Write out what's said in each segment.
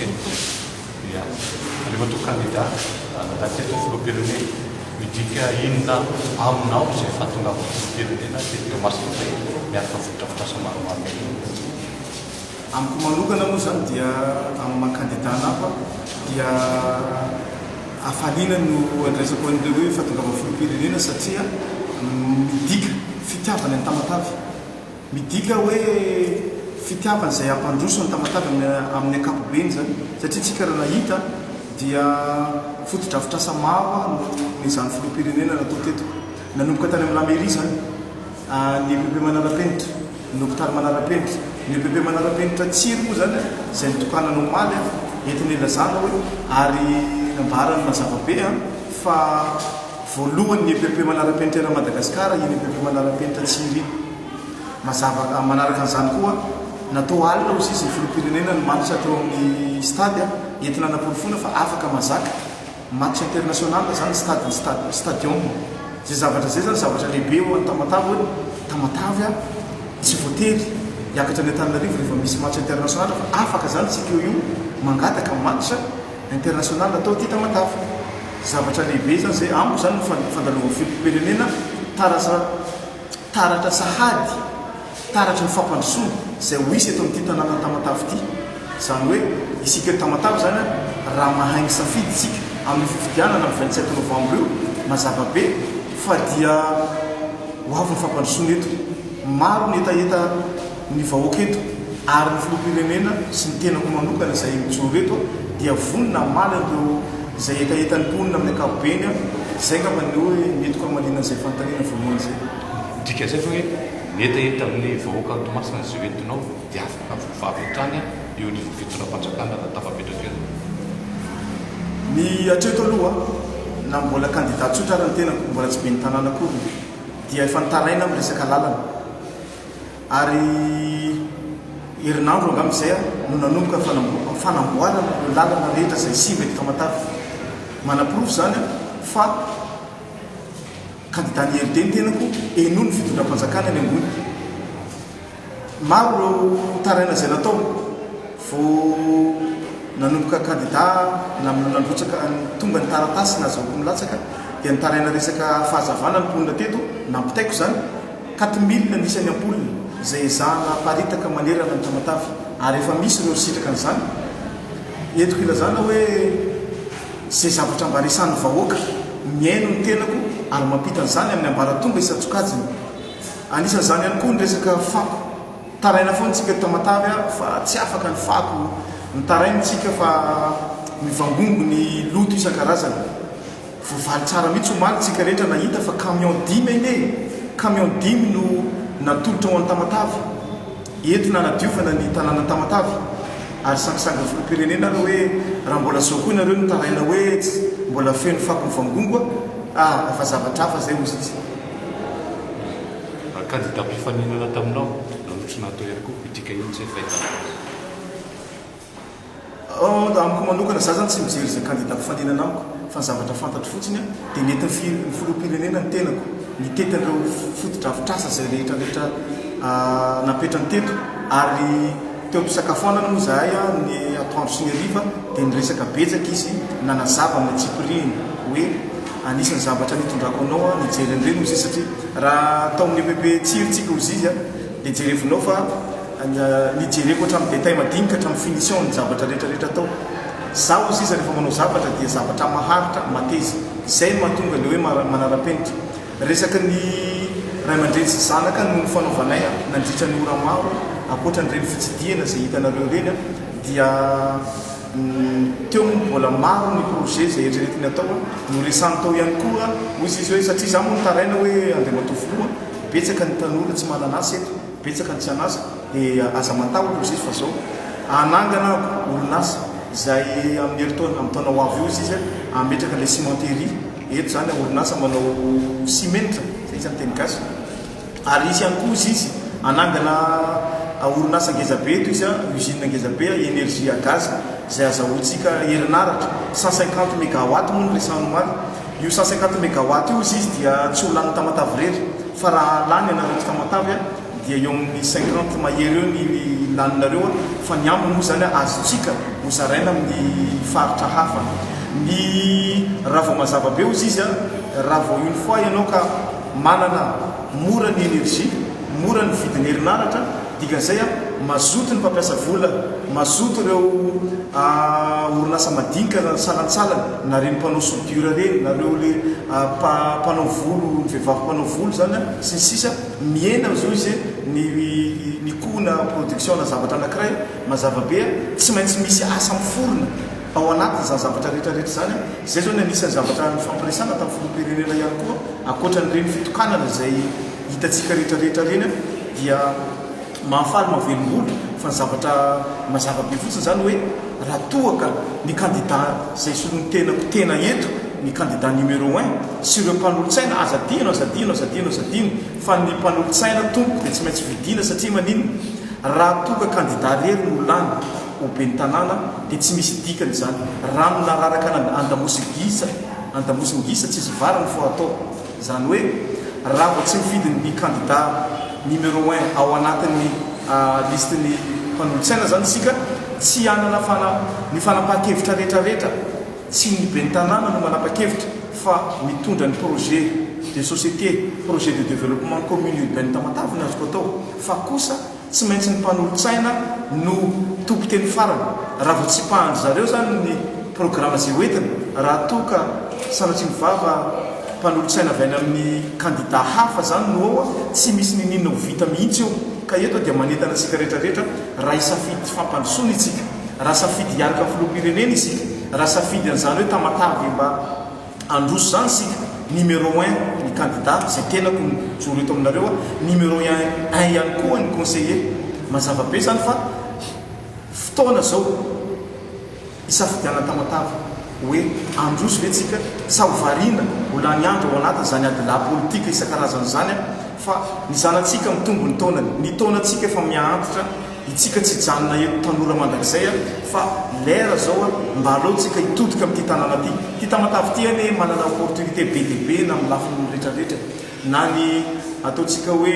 kely. Ia. Andriamatoa kandida, nandany teto ny filoham-pirenena. Midika inona aminao izay fahatongavan'ny filoham-pirenena teto Toamasina izay miaraka amin'ny fotodrafitrasa maromaro? Amiko manokana moa izany dia amin'ny maha kandida anah dia hafaliana no andraisako an'ilay hoe fahatongavan'ny filoham-pirenena satria midika fitiavana an'i Tamatave. Midika hoe fitiavana izay hampandroso an'i Tamatave amin'ny ankapobeny izany satria tsika raha nahita dia fotodrafitrasa maro no nezahan'ny filoham-pirenena natao teto. Nanomboka tany amin'ny la mairie izany, ny EPP Manarapenitra. Ny hopitaly manara-penitra. Ny EPP manara-penitra Tsiry moa izany izay nitokanana omaly entina ilazana hoe ary nambarany mazava be fa voalohany ny EPP manara-penitra eran'i Madagasikara iny EPP manara-penitra Tsiry iny. Mazava manaraka an'izany koa natao alina hozy izy ny filoham-pirenena ny match teo amin'ny stade entina anaporofoana fa afaka mazaka Match international zany stade ny stade stadium zay zavatra zay zany zavatra lehibe ho an'i Tamatave hoe Tamatave a tsy voatery hiakatra any Antananarivo rehefa misy match international fa afaka zany tsika eo io mangataka match international atao aty Tamatave zavatra lehibe zany zay amiko zany ny fandalovan'ny filoham-pirenena taratra Taratra sahady, taratry ny fampandrosoana izay ho hisy eto amin'ity tanànan'i Tamatave ity. Izany hoe isika eto Tamatave izany raha mahay misafidy isika amin'io fifidianana amin'ny 27 novambra io, mazava be fa dia ho avy ny fampandrosoana eto. Maro ny hetaheta ny vahoaka eto ary ny filoham-pirenena sy ny tenako manokana izay mijoro eto dia vonona hamaly an'ireo izay hetahetan'ny mponina amin'ny ankapobeny. Izay angamba ny hoe nentiko hamaliana an'izay fanontaniana voalohany izay. Midika izay ve hoe ny hetaheta amin'ny vahoaka any Toamasina izay hoentinao dia afaka voavaha avy hatrany eo anivon'ny fitondram-panjakana raha tafapetraka eo? Ny hatreto aloha, na mbola kandida tsotra ary ny tenako, mbola tsy ben'ny tanàna akory, dia efa nitaraina amin'ny resaka lalana. Ary herinandro angamba izay no nanomboka ny fanamboarana ireo lalana rehetra izay simba eto Tamatave. Manaporofo izany fa kandidan'ny IRD ny tenako, henoy ny fitondram-panjakana eny ambony. Maro ireo taraina izay natao vao nanomboka kandida na nandrotsaka tonga ny taratasy nahazahoako milatsaka dia nitaraina resaka fahazavana ny mponina teto, nampitaiko izany. 4000 ny isan'ny ampoule izay ezahana aparitaka manerana an'i Tamatave ary efa misy ireo nisitraka an'izany. Entiko ilazana hoe izay zavatra mba resahan'ny vahoaka, mihaino ny tenako ary mampita an'izany amin'ny ambaratonga isan-tsokajiny. Anisan'izany ihany koa ny resaka fako. Taraina foana isika eto Tamatave fa tsy afaka ny fako, mitaraina isika fa mivangongo ny loto isan-karazany. Voavaly tsara mihitsy omaly tsika rehetra nahita fa camion dimy anie e! Camion dimy no natolotra ho an'i Tamatave entina hanadiovana ny tanànan'i Tamatave ary sangisangin'ny filoham-pirenena ary hoe raha mbola zao koa ianareo no mitaraina hoe tsy mbola feno fako mivangongo ah! Efa zavatra hafa zay hozy izy. Kandida mpifaninana taminao, nanotrona atao ihany koa, midika inona izay fahitana azy? Amiko manokana, za zany tsy mijery izay kandida mpifaninana amiko fa ny zavatra fantatro fotsiny dia nentin'ny ny filoham-pirenena ny tenako nitety an'ireo fotodrafitrasa izay rehetra rehetra napetrany teto ary teo am-pisakafoanana moa izahay ny atoandro sy ny hariva dia niresaka betsaka izy nanazava amin'ny antsipirihiny hoe anisan'ny zavatra nitondrako anao nijery an'ireny hozy izy satria raha tao amin'ny EPP Tsiry tsika hozy izy dia jerevinao fa Nijereko hatramin'ny détail madinika hatramin'ny finition ny zavatra rehetra rehetra atao. Za hozy izy rehefa manao zavatra dia zavatra maharitra, mateza. Izay no mahatonga ilay hoe manara-penitra. Resaky ny ray aman-dreny sy zanaka no nifanaovanay nandritra ny ora maro, ankoatra an'ireny fitsidihana izay hitanareo ireny dia teo moa mbola maro ny projet izay eritreretiny atao. Noresahiny tao ihany koa hozy izy hoe satria za moa nitaraina hoe Andriamatoa Filoha, betsaka ny tanora tsy manana asa eto. Betsaka ny tsy an'asa dia aza matahotra ozy izy fa zao hanangana aho orinasa izay amin'ny herintaona amin'ny taona ho avy io ozy izy hametraka ilay cimenterie eto izany orinasa manao simenitra zay izy amin'ny teny gasy ary hisy ihany koa ozy izy hanangana orinasa ngeza be eto izy usine ngeza be énergie à gaz izay azahoantsika herinaratra 150 mégawatt moa no resahany omaly io 150 mégawatt io ozy izy dia tsy ho lanin'i Tamatave irery Fa raha lany ianareo eto Tamatave dia eo amin'ny 50 mahery eo ny lany. laninareo fa ny ambiny moa izany azontsika hozaraina amin'ny faritra hafa. Ny raha vao mazava be hozy izy raha vao une fois ianao ka manana mora ny énergie, mora ny vidin'ny herinaratra, dikan'izay mazoto ny mpampiasa vola, mazoto ireo orinasa madinika salantsalany na ireny mpanao soudure ireny na ireo le mpanao volo, ny vehivavy mpanao volo izany sy ny sisa, mihena zao izy ny ny coût na production na zavatra anakiray, mazava be tsy maintsy misy asa miforona ao anatin'izany zavatra rehetra rehetra izany, izay zao ny anisan'ny zavatra nifampiresahana tamin'ny filoham-pirenena ihany koa ankoatran'ireny fitokanana izay hitantsika rehetra rehetra ireny dia mahafaly mahavelom-bolo fa ny zavatra mazava be fotsiny izany hoe raha toa ka ny kandida izay soloin'ny tenako tena eto ny kandida numéro un sy ireo mpanolotsaina aza adino aza adino aza adino aza adino fa ny mpanolotsaina tompoko dia tsy maintsy vidiana satria maninona raha toa ka kandida rery no lany ho ben'ny tanàna dia tsy misy dikany izany rano nararaka andamosin'ny gisa andamosin'ny gisa tsisy varany fo atao Izany hoe raha vao tsy mifidy ny kandida numéro un ao anatin'ny listin'ny mpanolotsaina izany isika, tsy hanana fana, ny fanapahan-kevitra rehetra rehetra, tsy ny ben'ny tanàna no manapa-kevitra fa mitondra ny projet de société, projet de développement commune urbaine Tamatave no azoko atao, fa kosa Tsy maintsy ny mpanolotsaina no tompon-teny farany. Raha vao tsipahan-dry zareo izany ny programa izay hoentina, raha toa ka sanatria ny vava mpanolotsaina avy any amin'ny kandida hafa izany no ao, tsy misy n'inon'inona ho vita mihitsy eo. Ka eto dia manentana antsika rehetra rehetra, raha hisafidy fampandrosoana isika, raha safidy hiaraka amin'ny filoham-pirenena isika, raha safidy an'izany hoe Tamatave mba. Handroso izany isika, numéro un ny candidat izay tenako mijoro eto aminareo a, numéro un un ihany koa ny conseiller, mazava be izany fa fotoana izao hisafidianana Tamatave hoe handroso ve tsika sa ho variana ho lany andro ao anatin'izany adilahy politika isan-karazany izany fa ny zanatsika mitombo ny taonany, ny taonantsika efa miha-antitra. Itsika tsy hijanona eto tanora mandrakizay a, fa lera zao a, mba aleo tsika hitodika amin'ity tanàna ty. Ty Tamatave ty anie manana opportunité be dia be na amin'ny lafiny rehetra rehetra e. Na ny ataontsika hoe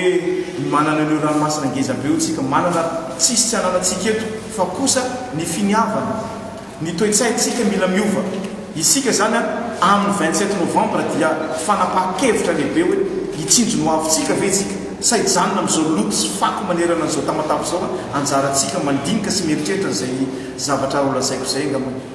manana an'io ranomasina ngeza be io tsika, manana tsisy tsy ananantsika eto, fa kosa ny finiavana, Ny toe-tsaintsika mila miova. Isika izany amin'ny 27 novembre dia fanapahan-kevitra lehibe hoe hitsinjo ny hoavintsika ve isika sa hijanona amin'izao loto sy fako manerana an'izao Tamatave izao. Anjarantsika mandinika sy mieritreritra izay zavatra holazaiko izay angambany.